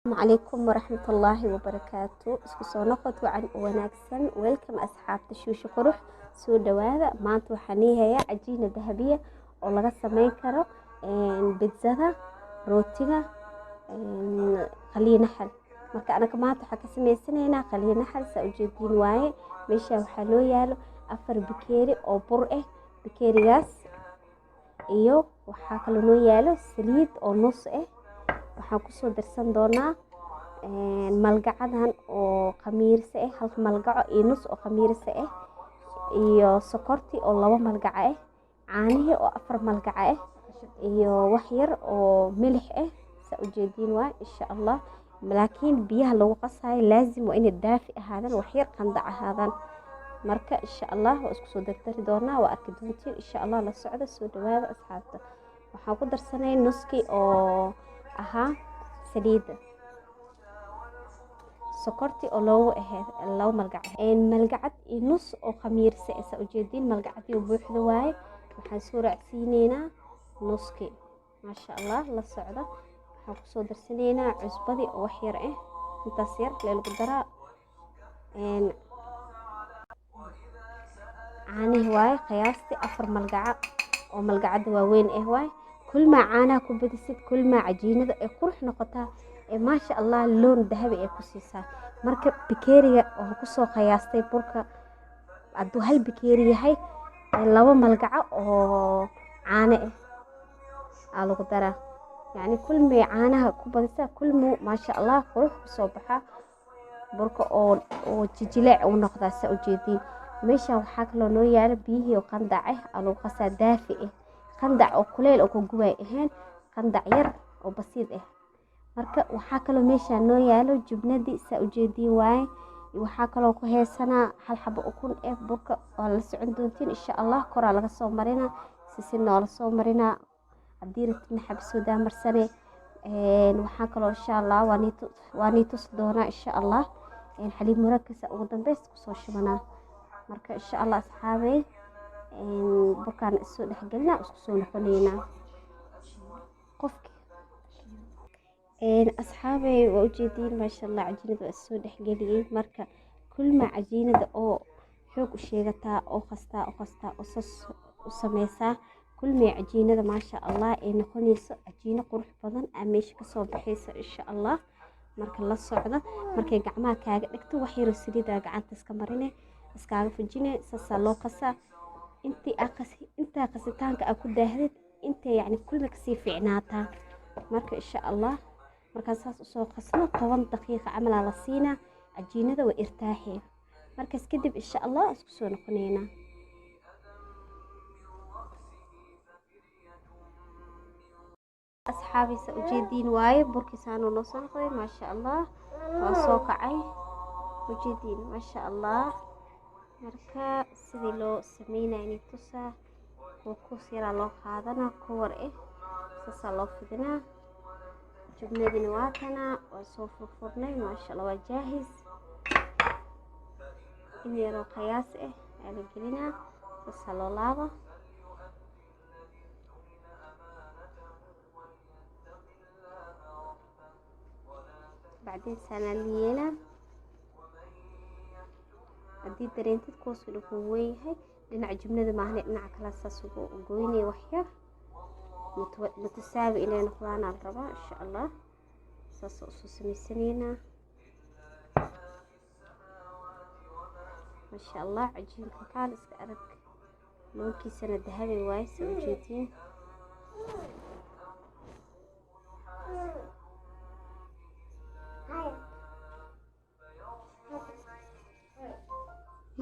Calaykum waraxmatullaahi wabarakaatu. Isku soo noqod wacan u wanaagsan. Welcome asxaabta Shuusha Qurux, soo dhawaada. Maanta waxaan iihayaa cajiina dahabiya oo laga sameyn karo bitzada, rootiga, qaliinaxal. Marka anaga maanta waxaan ka sameysanaynaa qaliinaxal. Saa ujeediin waaye, meesha waxaa loo yaalo 4 bakeeri oo bur ah, bakeerigaas iyo waxaa kaloo noo yaalo saliid oo nus ah. Waxaan kusoo darsan doonaa malgacadan oo khamiirse ah, hal malgaco iyo nus oo khamiirse ah, iyo sokorti oo 2 malgaco ah, caanihii oo 4 malgaco ah, iyo wax yar oo milix ah. Saa ujeediin waay, insha Allah. Laakiin biyaha lagu qasayo laazim waa inay daafi ahaadaan, wax yar qandac ahaadaan. Marka insha Allah waa isku soo dardari doonaa, waa arki doontiin insha Allah. La socda, soo dhawaada asxaabta. Waxaan ku darsanay nuski oo ahaa saliidda, sokorti oo loogu ahayd 2 malgac, malgacad iyo nus oo khamiirse. Saa ujeediin, malgacadii oo buuxda waaye. Waxaan soo raacsiineynaa nuski, maasha Allah. La socda, waxaan kusoo darsanaynaa cusbadii oo wax yar ah, intaas yar lee lagu daraa. Caanihi waaye, qiyaastii 4 malgaca oo malgacada waaweyn ah waaye. Kulmaa caanaha ku badisid, kulmaa cajiinada ay qurux noqotaa ee maasha Allah, loon dahabi ay ku siisaa. Marka bakeeriga oo kusoo qiyaastay burka hadduu hal bakeeri yahay, 2 malgaco oo caano ah aa lagu daraa. Yacni kulmay caanaha ku badisaa, kulmuu maasha Allah qurux kusoo baxaa burka oo jijileec uu noqdaa. Saa ujeediin, meeshan waxaa kaloo noo yaala biyihii oo qandac ah aa lagu qasaa, daafi ah, qandac oo kuleyl oo ka gubay ahayn, qandac yar oo basiid ah. Marka waxaa kaloo meeshaan noo yaalo jubnadii, saa ujeediin waaye. Waxaa kaloo ku heesanaa hal xabo ukun eh. Burka waa la socon doontiin insha Allah. Koraa laga soo marinaa, sisin noola soo marinaa, haddii rabtidna xabsoodaa marsane. Waxaa kaloo insha Allah waa nii tusi doonaa insha Allah xaliib murakasa ugu dambeys kusoo shubanaa. Marka insha Allah asxaabey, burkaan isoo dhexgelinaa, isku soo noqoneynaa qofki. Asxaabey, waa ujeediin, maasha Allah, cajiinada waa isoo dhexgeliyey. Marka kulma cajiinada oo xoog u sheegataa oo qastaa oo qastaa oo sas u sameysaa, kulmay cajiinada maasha Allah ay noqonayso cajiino qurux badan aa meesha kasoo baxaysa insha Allah. Marka la socda, markay gacmaha kaaga dhigto, wax yaroo saliidaa gacanta iska marine, iskaaga fujine. Saasaa loo qasaa. Intii aa qasi, intaa qasitaanka aa ku daahdid, intay yacni kulmi kasii fiicnaataa. Marka insha Allah markaa saas usoo qasno, 10 daqiiqa camalaa la siinaa cajiinada, waa irtaaxee. Markaas kadib insha Allah isku soo noqoneynaa. Asxaabiisa, ujeediin waaye, burkiisaanuu noo soo noqday, maasha Allah, waa soo kacay, ujeediin, maasha Allah. Marka sidii loo sameynaya tusaa. Kuus yaraa loo qaadanaa, kuwar ah, saasaa loo fidinaa. Jubnadina waa kana, waa soo furfurnay, maasha Allah, waa jaahis. In yaroo qiyaas ah ayaa la gelinaa, saasaa loo laaba. Bacdeen saanaa la yeelaa. Haddii dareentid kuuska dhukuu weyn yahay, dhinaca jubnada maahane dhinaca kale saas ugu goynaya, wax yar mutasaawi inay noqdaanaa la rabaa insha Allah. Saasa usoo sameysanaynaa, maasha Allah. Cajiinka kaal iska arag, loonkiisana dahabi waaye, saa ujeediin.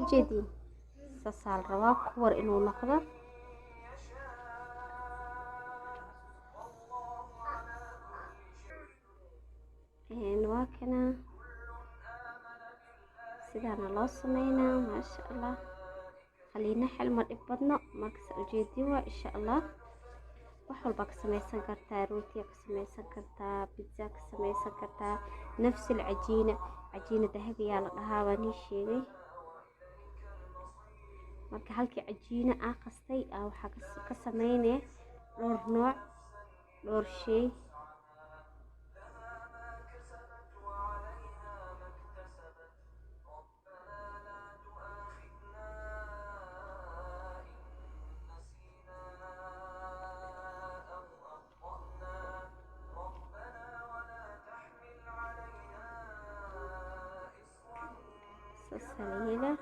Ujeediin, saasaa la rabaa kuwar inuu noqdo. Waa kana, sidaana loo sameynaa, maasha Allah. Khaliina xel ma dhib badno. Marka saa ujeediin waa insha Allah, wax walbaa ka sameysan kartaa, rootiya ka sameysan kartaa, bitza ka sameysan kartaa. Nafsil cajiina, cajiina dahabiyaa la dhahaa, waa nii sheegay. Marka halkii cajiina aa qastay waxaa ka sameynaya dhowr nooc, dhowr shay. Saasaa la yeelaa.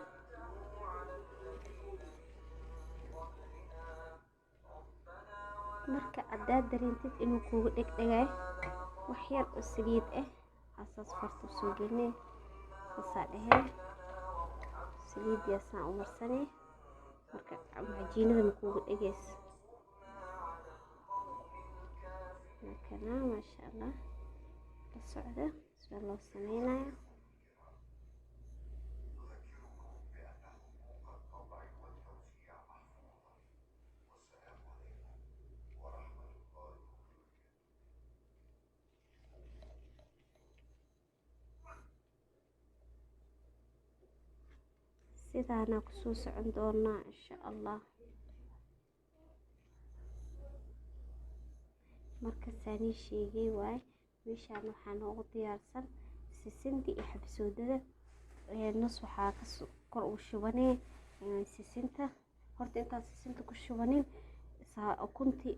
Marka haddaad dareentid inuu kugu dhegdhegayo, wax yar oo saliid ah asaas farta usoo gelinay, saasaa dhehee, saliidiyaasaan u marsanay. Marka cajiinada ma kugu dhegeyso. Markana maasha Allah, la socda sida loo sameynayo. Sidaana kusoo socon doonaa insha Allah. Marka saanii sheegay waay, meeshaan waxaa noogu diyaarsan sisinta iyo xabsoodada. Nus waxaa ka kor ugu shubanee sisinta. Horta intaan sisinta ku shubanin, ukunti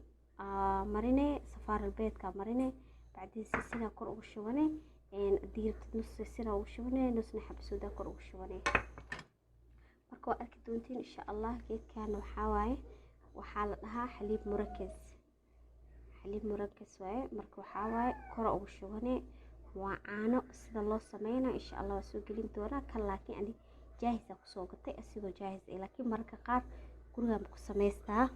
marinee, safaaralbeedka marinee, bacdiin sisinaa kor ugu shubanee. Haddii rabtid nus sisinaa ugu shubanee, nusna xabsoodaa kor ugu shubanee. Marka waa arki doontiin insha Allah. Geedkan waxaa waaye, waxaa la dhahaa xaliib murakas, xaliib murakas waaye. Marka waxaa waaye kora ugu shubanee, waa caano. Sida loo sameynayo insha Allah waa soo gelin doonaa kan, laakiin ani jaahis aa kusoo gatay, asigoo jaahis ah, laakiin mararka qaar gurigaan ku samaystaa.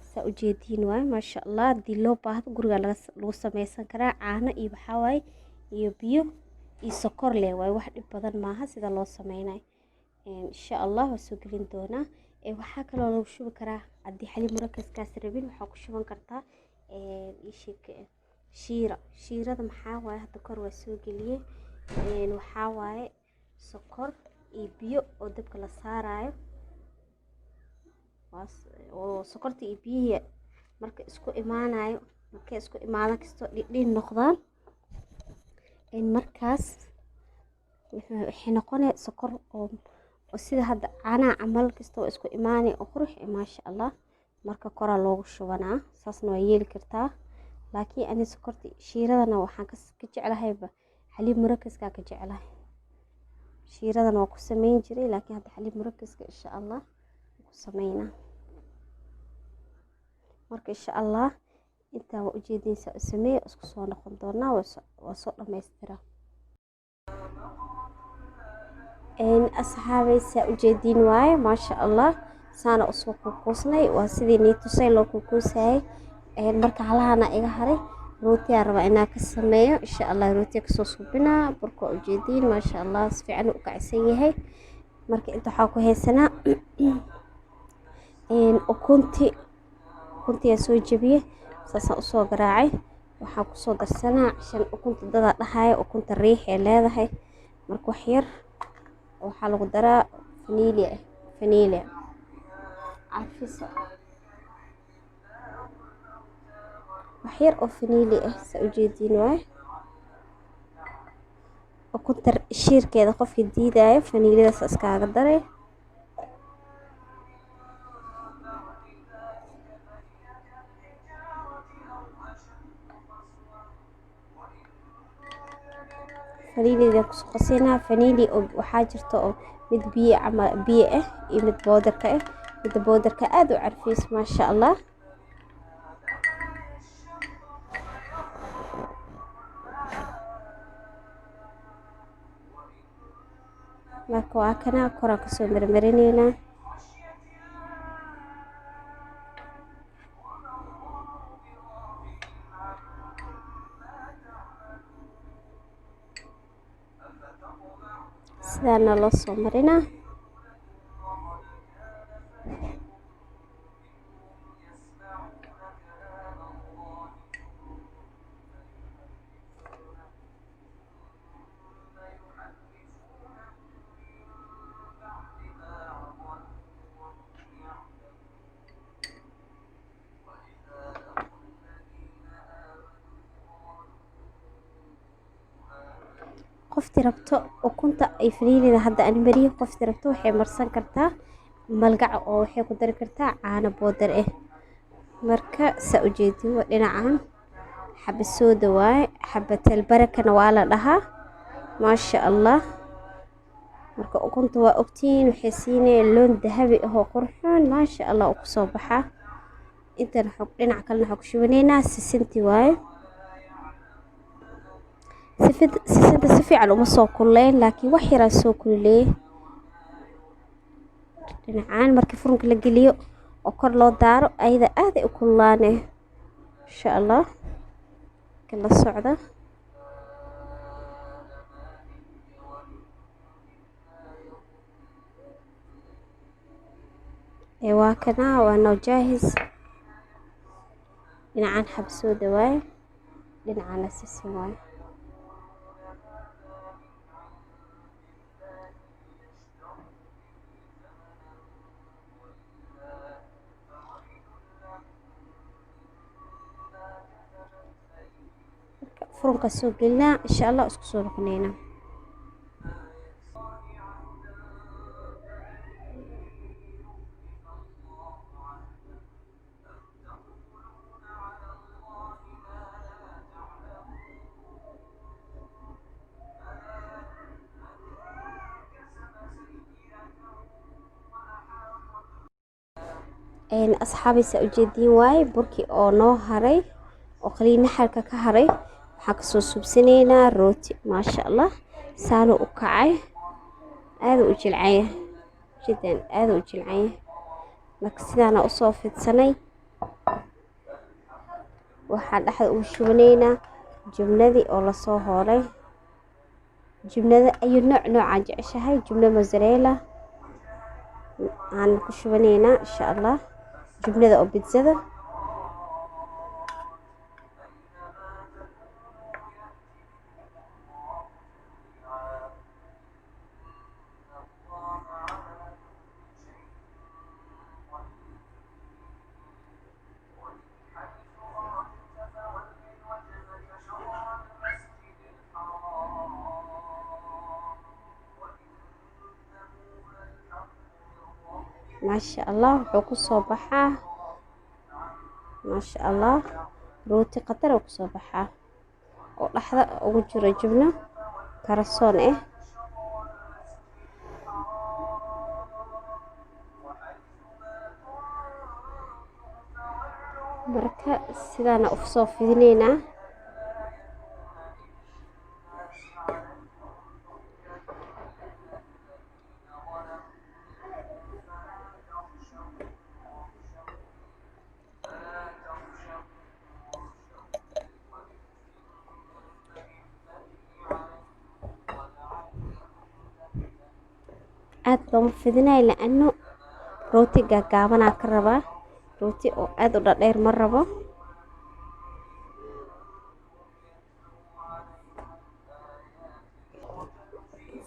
Saa ujeediin waaye, maasha Allah. Haddii loo baahdo gurigaa lagu sameysan karaa. Caano iyo waxaa waaye iyo biyo iyo sokor leh waaye, wax dhib badan maaha sida loo sameynayo. Insha Allah waa soo gelin doonaa. Waxaa kaloo lagu shubi karaa, haddii xaliib murakaskaas rabin, waxaa ku shuban kartaa shiira. Shiirada maxaa waaye? Hadda kor waa soo geliyey. Waxaa waaye sokor iyo biyo oo dabka la saarayo, oo sokorta iyo biyihii marka isku imaanayo, markay isku imaadan kastoo dhidhin noqdaan, markaas waxay noqonaya sokor oo sida hadda caanaha camal kastoo isku imaanay oo qurux, maasha Allah. Marka koraa loogu shubanaa, saasna waa yeeli kartaa. Laakiin ani sokorta shiiradana waxaan ka jeclahayba xaliib murakaskaa ka jeclahay. Shiiradana waa ku sameyn jiray, laakiin hadda xaliib murakaska insha Allah ku sameynaa. Marka insha Allah intaa waa ujeedinaysaa u sameeya. Isku soo noqon doonaa, waa soo dhammaystiraa. Asxaabay, saa ujeediin waaye, maasha Allah. Saana usoo kuukuusnay, waa sidii nii tusay loo kuukuusayay. Marka halahana iga haray, rootiyaa rabaa inaa ka sameeyo insha Allah. Rootiya kasoo suubinaa. Burka waa ujeediin, maasha Allah, si fiican u kacsan yahay. Marka inta waxaa ku haysanaa ukunti. Ukuntiyaa soo jebiyey, saasaan usoo garaacay. Waxaan kusoo darsanaa shan ukunta. Dadaa dhahaya ukunta riix ee leedahay. Marka wax yar waxaa lagu daraa faniilia, faniilia carfiso, wax yar oo faniili ah. Saa ujeediin waay. Ukunta shiirkeeda qofkii diidaayo, faniiladaas iskaaga daray. Faniilida kusoo qasinaa. Faniili oo waxaa jirta oo mid biyo ama biyo ah iyo mid boodarka ah. Midda boodarka aada u carfiyeysa, maasha Allah. Marka waa kana, koraan kasoo marmarineynaa. Sidaana loo soo marinaa. Qofti rabto ukunta ay faniinida hadda aan mariyo, qofti rabto waxay marsan kartaa malgaca oo waxay ku dari kartaa caano boodar ah. Marka saa ujeedin waa dhinacan xabasooda waaye, xabatal barakana waa la dhahaa, maasha Allah. Marka ukunta waa ogtihiin, waxay siinaya loon dahabi ahoo qurxoon, maasha Allah, uu kusoo baxaa. Intan dhinac kalena waxaa ku shubanaynaa sisinti waaye. Sisinta si fiican uma soo kululeyn, laakiin wax yaraa soo kululeeyey. Dhinacaan markii furunka la geliyo oo kor loo daaro, ayada aaday u kululaane, insha Allah kala socda. Waa kana, waa noo jaahis. Dhinacaan xabsooda waaye, dhinacaana sisin waaye. Furunka soo gelinaa, insha Allah isku soo noqoneynaa. Asxaabaysa ujeediin waaye, burkii oo noo haray oo qaliin naxalka ka haray waxaan kasoo subsanaynaa rooti, maasha Allah. Saanuu u kacay, aada u jilcanya jiddan, aada u jilcanya. Marka sidaana usoo fidsanay, waxaan dhexda ugu shubanaynaa jubnadii oo lasoo hoolay. Jubnada ayuu nooc noocaan jeceshahay, jubno mozzarella aan ku shubanaynaa, insha Allah, jubnada oo bitzada. Maasha Allah, wuxuu kusoo baxaa, maasha Allah, rooti khatar uu kusoo baxaa oo dhexda ugu jiro jubno karasoon ah. Marka sidaana usoo fidinaynaa. Aada looma fidinayo, laano rooti gaagaabanaa ka rabaa, rooti oo aada u dhadheer ma rabo.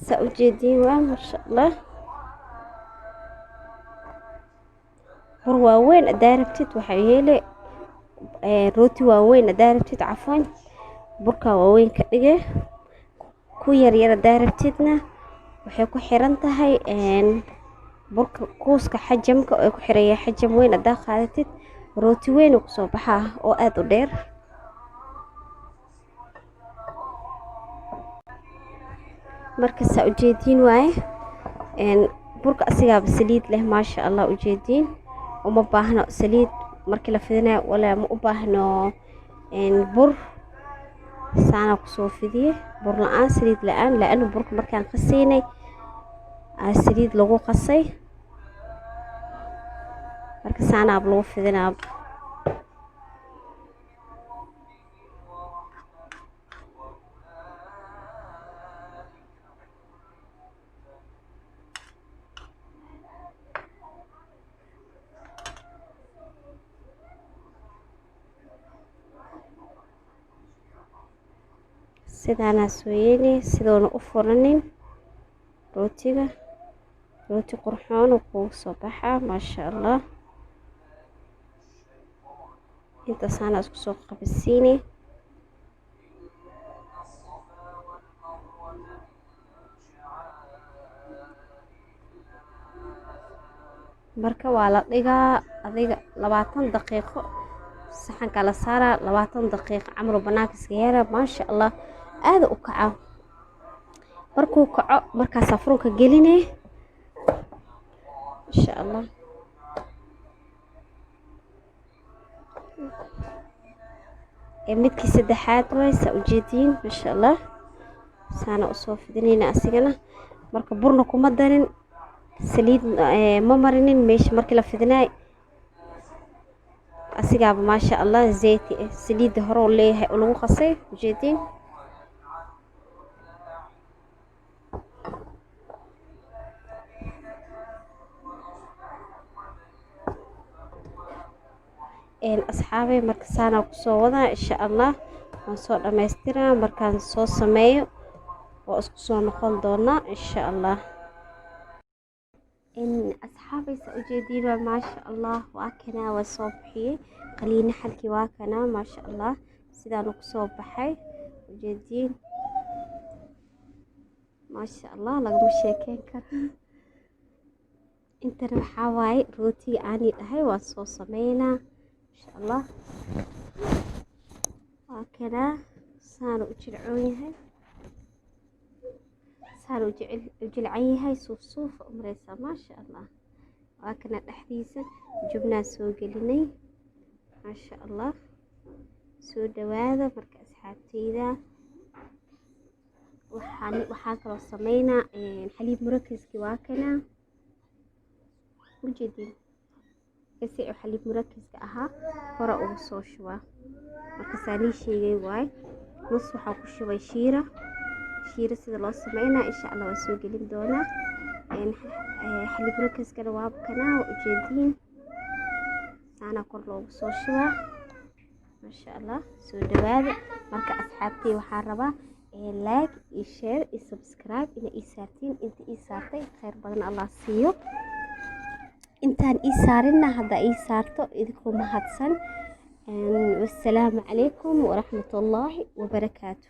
Saa ujeediin waa, maasha Allah. Bur waaweyn hadaa rabtid, waxaa yeele rooti waaweyn hadaa rabtid, cafwan, burkaa waaweyn ka dhige. Ku yaryar hadaa rabtidna, waxay ku xiran tahay burka kuuska xajamka ay ku xiran yahay. Xajam weyn hadaa qaadatid, rooti weyn uu kusoo baxaa oo aada u dheer. Marka saa ujeediin waaye, burka asigaaba saliid leh, maasha Allah, ujeediin, uma baahno saliid markii la fidinayo, walaa ma u baahno bur. Saana kusoo fidiye bur la-aan, saliid la-aan, la-anu burka markaan qasiinay saliid lagu qasay. Marka saanaab lagu fidinaa. Sidaanaa soo yeeli sidoona u furanin rootiga, rooti qurxoon uu kugu soo baxaa, maasha Allah. Intaasaana isku soo qabasiini. Marka waa la dhigaa adiga 20 daqiiqo, saxanka la saaraa 20 daqiiqo camro, banaanka iska yeera, maasha Allah, aada u kaca. Markuu kaco markaasaa furunka gelinee, insha Allah. Midkii saddexaad waay, saa ujeediin, maasha Allah. Saana usoo fidinayna asigana. Marka burna kuma darin, saliid ma marinin meesha markii la fidinaay. Asigaaba maasha Allah zeyti saliidda hore u leeyahay oo lagu qasay, ujeediin. Asxaabay, marka saanaa kusoo wadaa, insha Allah waan soo dhamaystiraa. Markaan soo sameeyo waa isku soo noqon doonaa, insha Allah. Asxaabay, saa ujeediin waa maasha Allah. Waa kanaa, waa soo bixiyey qaliina xalkii, waa kanaa, maasha Allah, sidaanu kusoo baxay, ujeediin, maasha Allah, lagama sheekeyn karo. Intana waxaa waaye rootiga aanii dhahay waan soo sameynaa, insha Allah. Waa kanaa, saanu u jilcoon yahay, saanu u jilcan yahay, suuf suufa u mareysaa, maasha Allah. Waa kana, dhexdiisa jubnaa soo gelinay, maasha Allah. Soo dhawaada marka asxaabteyda. Waxaan kaloo sameynaa xaliib murakiski, waa kana, ujeedin, kasi xaliib murakiska ahaa hore ugu soo shubaa. Marka saanii sheegay waay, nus waxaa ku shubay shiira. Shiira sida loo sameynaa insha Allah waa soo gelin doonaa. Xaliib murakiskana waa kanaa, waa ujeediin, saanaa kor loogu soo shubaa, maasha Allah. Soo dhawaada marka asxaabtay. Waxaan rabaa like iyo share iyo subscribe ina ii saartiin. Inta ii saartay khayr badan Allah siiyo, intaan ii saarinna hadda ii saarto, idinkoo mahadsan. Wassalaamu calaykum waraxmatullaahi wabarakaatu.